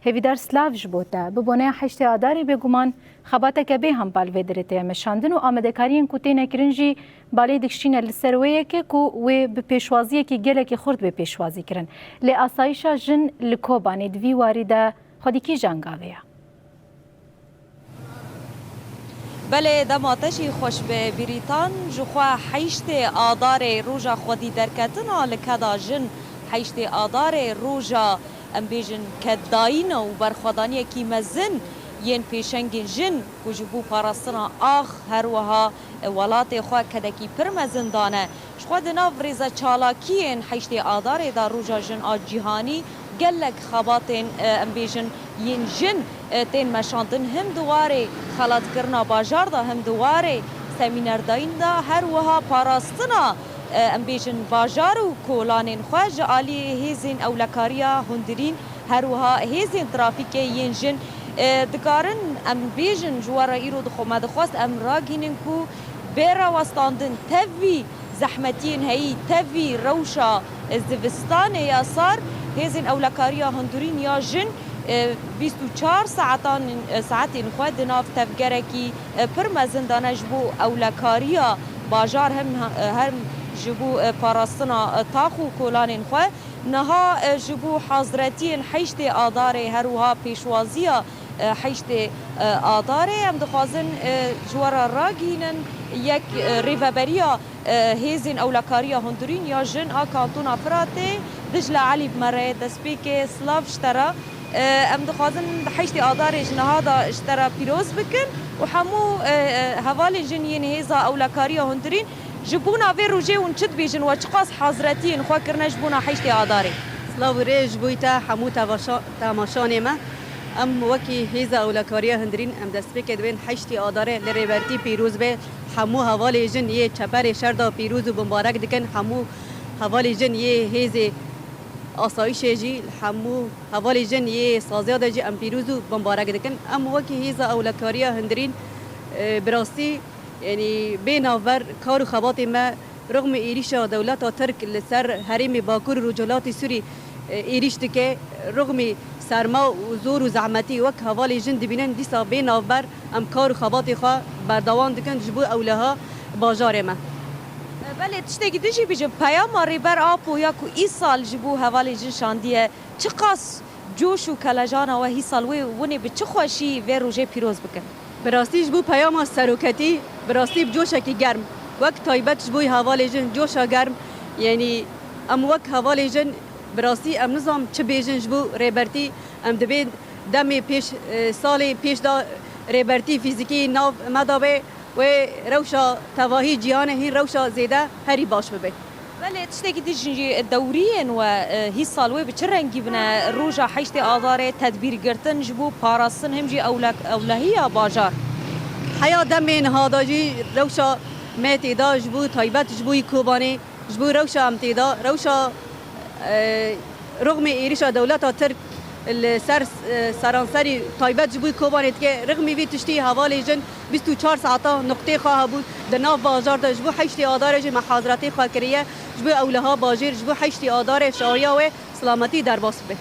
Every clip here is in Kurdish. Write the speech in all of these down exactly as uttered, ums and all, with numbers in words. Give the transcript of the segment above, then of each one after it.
Hêvîdar, silav ji bo te. Bi boneya heştê Adarê bêguman xebateke bê hempa li vê dirê tê meşandin û amadekariyên ku têne kirin jî balê dikişîne li ser wê yekê ku wê bi pêşwaziyekî gelekî xurt bê pêşwazî kirin. Lê asayişa jin li Kobanê di vî warî de xwedî kîjan gavê ye? Belê, dema te jî xweş be Bîrîtan. Ji xwe heştê Adarê roja xwedî derketina li keda jin, heştê Adarê roja, em bêjin, keddayîna û berxwedaniyekî mezin yên pêşengên jin ku ji bo parastina ax her wiha welatê xwe kedekî pir mezin dane. Ji xwe di nav rêze çalakiyên heştê Adarê de roja jin a cîhanî gelek xebatên, e, em bêjin, yên jin, e, tên meşandin, him di warê xelatkirina bajar de, him di warê semînerdayîn de, her wiha parastina, e, em bêjin, bajar û kolanên xwe ji aliyê hêzên ewlekariya hundirîn, her wiha hêzên trafîkê yên jin, e, dikarin, em bêjin, ji we re îro dixwe me dixwest em ragihînin ku bê rawestandin tevî zehmetiyên heyî, tevî rewşa, e, zivistanê ya sar, hêzên ewlekariya hundirîn ya jin, e, bîst û çar saetan, e, saetên xwe di nav tevgerekî, e, pir mezin dane ji bo ewlekariya bajar hem, e, hem ji bo, e, parastina, e, tax û kolanên xwe. Niha, e, ji bo hazretiyên heştê Adarê, her wiha pêşwaziya, e, heştê, e, Adarê, em dixwazin, e, ji we re ragihînin yek, e, rêveberiya, e, hêzên ewlekariya hundirîn ya jin a Kantona Firatê, Dicle Elî bi me re ye, destpêkê silav ji te re. E, em dixwazin di heştê Adarê ji niha de ji te re pîroz bikin û hemû, e, e, hevalên jin yên hêza ewlekariya hundirîn ji bona vê rojê hûn çi dibêjin? We çiqas hazretiyên xwe kirine ji bona heştê Adarê? Silav û rê ji bo te hemû tevaşa-, temaşanê me. Em wekî hêza ewlekariya hundirîn em destpêkê dibên heştê Adarê li Rêbertî pîroz be. Hemû hevalê jin yê çeperê şer de pîroz û bimbarek dikin. Hemû hevalê jin yê hêzê asayîşê jî, hemû hevalê jin yê saziya de jî em pîroz û bimbarek dikin. Em wekî hêza ewlekariya hundirîn, e, bi rastî, yanî bê navber kar û xebatê me rixmî êrîşa dewleta Tirk li ser herêmê Bakur û Rojhilatê Sûrî, e, êrîş dike. Rixmî serma û zor û zehmetî wek hevalê jin dibînin, dîsa bê navber em kar û xebatê xwe berdewam dikin ji bo ewleha bajarê me. Belê, tiştekî din jî bêjin, peyama Rêber Apo ya ku îsal ji bo hevalê jin şandiye, çiqas coş û kelejana we hîsal wê winê bi çi xweşî vê rojê pîroz bikin? Bi rastî ji bo peyama seroketî, bi rastî bi coşekî germ, wek taybet ji bo hevalê jin coşa germ, yanî em wek hevalê jin bi rastî em nizam çi bêjin ji bo Rêbertî, em dibê demê pêş, e, salê pêş de Rêbertî fîzîkî nav me de be, wê rewşa tevahî cîhanê hîn rewşa zêde herî baş bibe. Belê, tiştekî din jî dewriyên we, e, hîsal wê bi çi rengî bine? Roja heştê Adarê tedbîr girtin ji bo parastin him jî ewlek-, ewlehiya bajar. Heya demê niha de jî rewşa me tê de ji bo taybet ji bo yî Kobanê, ji bo rewşa em tê de, rewşa, e, rixmê êrişa dewleta Tirk li ser, e, seranserî taybet ji bo Kobanê dike. Rixmî vî tiştî hevalê jin bîst û çar saeta nuqtê xwe hebû di nav bajar de. Ji bo heştê Adarê jî me hazretê xwe kiriye. Ji bo ewleha bajêr, ji bo heştê Adarê şahiya wê silametî derbas bibe.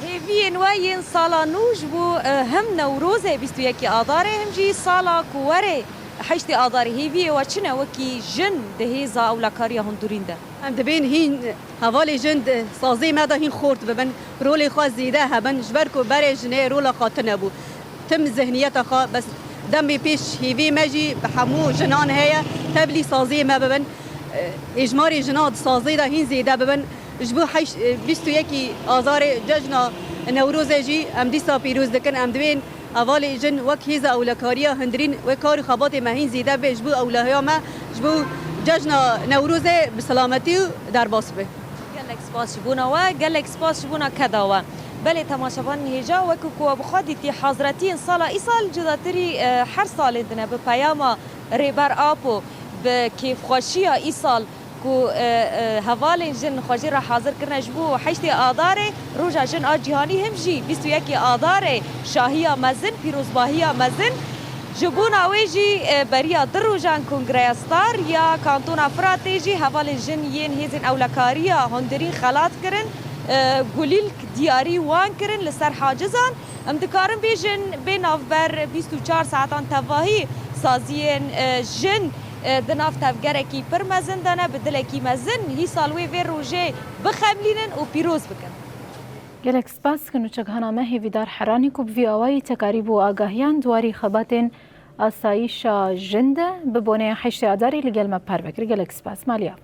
Hêviyên we yên sala nû ji bo, e, him Newrozê bîst û yekê Adarê, him jî sala ku were heştê Adarê, hêviyê we çi ne wekî jin di hêza ewlekariya hundirîn de? Em dibên hîn hevalê jin di sazê me de hîn xort bibin, rolê xwe zêde hebin, ji ber ku berê jinê rola xwe tune bû. Tim zihniyeta xwe, bes demê pêş hêvê me jî bi hemû jinan heye, tevlî sazê me bibin. Êjmarê jina di sazê de hîn zêde bibin. Ji bo heşt, bîst û yekî Azarê cejna Newrozê jî em dîsa pîroz dikin. Em dibên hevalê jin wek hêza ewlekariya hundirîn wê kar û xebatê me hîn zêde be ji bo ewlehiya me, ji bo cejna Newrozê bi selametî û derbas be. Gelek spas ji bona we, gelek spas ji bona keda we. Belê temaşevanên hêja, wekî ku we bi xwe dîtî, hazretiyên sala îsal cudatirî, e, her salê din e, bi peyama Rêber Apo, bi kêfxweşiya îsal ku, e, e, hevalên jin xwe jê re hazir kirine ji bo heştê Adarê, Roja Jin a Cîhanî, him jî bîst û yekê Adarê, şahiya mezin, pîrozbahiya mezin. Ji bona wê jî, e, beriya du rojan Kongreya Star ya Kantona Firatê jî hevalên jin yên hêzên ewlekariya hundirîn xelat kirin. e, gulîlk diyarî wan kirin li ser hacizan. Em dikarin bêjin bê navber bîst û çar saetan tevahî saziyên, e, jin, e, di nav tevgerekî pir mezin de ne, bi dilekî mezin hîsal wê vê rojê bixemlînin û pîroz bikin. Gelek spas, ki nûçegihana me Hêvîdar Heranî ku bi vî awayî tekarîb û agahiyan di warî xebatên asayîşa jin de bi bonê heştê Adarê li gel me parve kir. Gelek spas, Maliya.